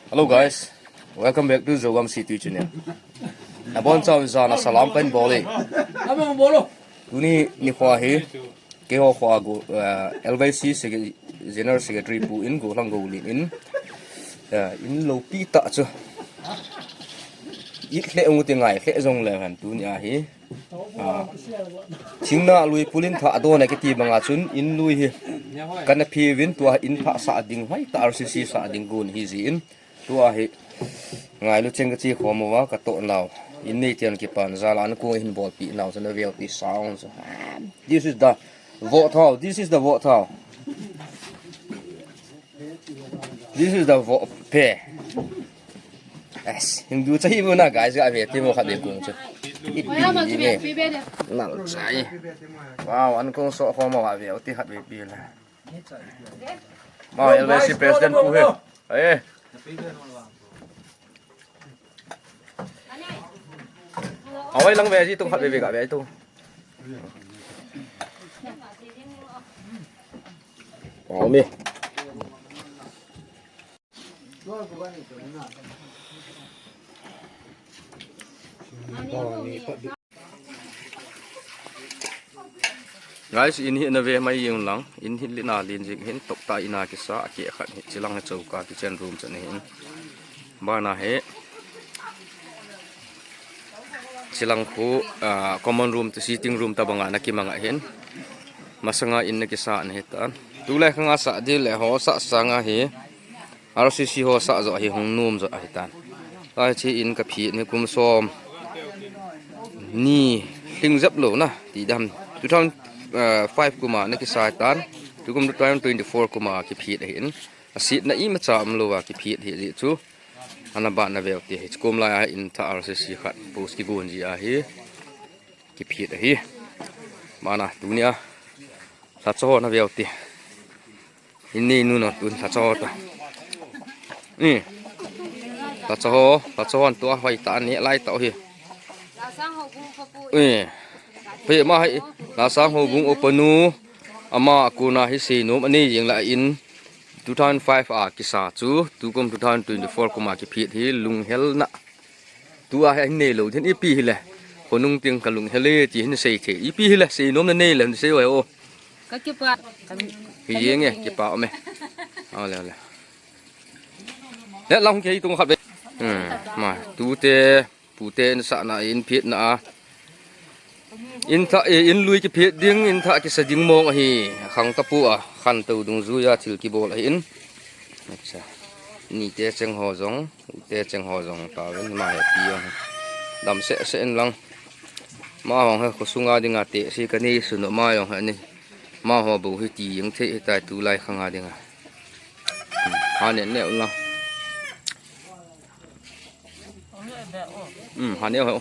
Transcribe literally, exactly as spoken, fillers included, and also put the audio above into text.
Hello guys, welcome back to Zogam City channel. Nabonchauvin jana salam kahin bol e. Tuni nikho hi keiho kho a go, eh, L Y C sec-, General Secretary pu in Gollhang Golin in, eh, in loupi tah chu it lheh u ti ngai lheh jongleu hen tuni a hi. Ah, thingnah lui pulin thah don a kiti banga chun in lui hi kana pheuvin tua in thah sah ding hoitah R C C sah ding gon ahi jeh in tua hi ngailu cheng kache khom uva katoh nau in nei tian kipan jal a an kong hin bolpi nau chu naveu ti sang chu. This is the vote thao. This is the vote thao. This is the vo-, phe. Yes, Hindu chahi bu na guys, ga ve ti mo khat de kung chu. Ipi ni ne. Nal chai. Wow, an kong so khom ma ve ti khat ve pi la. Ma L Y C president pu he. Eh. Awai lang ve ji tung khat ve ve ga ve tung. Aw mi. Guys, in hi nave mai jeng lang, in hi lina lin jing hin tokta ina kisa a ke khat hi chilang hi choka kitchen room chan hin. Bana hi chilang khu, ah, common room to sitting room tabanga na kimanga hin. Masanga in na kisa na hi tan. Tulai khanga sa di le ho sa sanga hi. R C C ho sa jo hi hung nom jo ahi tan. Ai chi in ka phi ni kum som ni hling jep lo na ti dam. Two thousand five kuma na kisa tan. Tukum two thousand twenty-four kuma ki phi ahi in. A sit na ima cha am lo wa ki phi hi ji chu. Ana ba na veu ti hi kum lai a in tha R C C khat post ki gun ji ahi. Ki phi ahi. Mana tunia. Sa cho na veu ti. Inni nu no tun lhacha ho ta. Ni. Lhacha ho, lhacha hon tua hoi ta ni lai ta hi. Ni. Hoi ma hai, Lasang Houbung upa nu, ama a kona hi seinom anei jeng la in two thousand five a kisa chu, tukum two thousand twenty-four kuma ki phi hi lunghel na. Tua hi hin nei lo, hin ipi hi le. Khonung ting ka lunghel e, ti hin sei thei. Ipi hi le, seinom na nei le, hin sei oi o. Ka kipa. Hi jeng e, kipa um e. Ole, ole. Le lang ke tung khat ve. Hmm, ma, tute, pute in sa na in phi na a. In tha, eh, in lui ki phi ding, in tha ki sa ding mong ahi. Khang ta pu a, khan to dungjuia thil ki bol ahi in. Acha. Ni te cheng ho jong. Te cheng ho jong ta ven ma he pi jong. Dam se se in lang. Ma hong he khosunga dinga te si ka ni su no ma jong he ni. Ma ho bu hi ti jeng thei hi tai tulai khanga dinga. Hmm, ha ne ne un lang. Hmm, ha ne ho.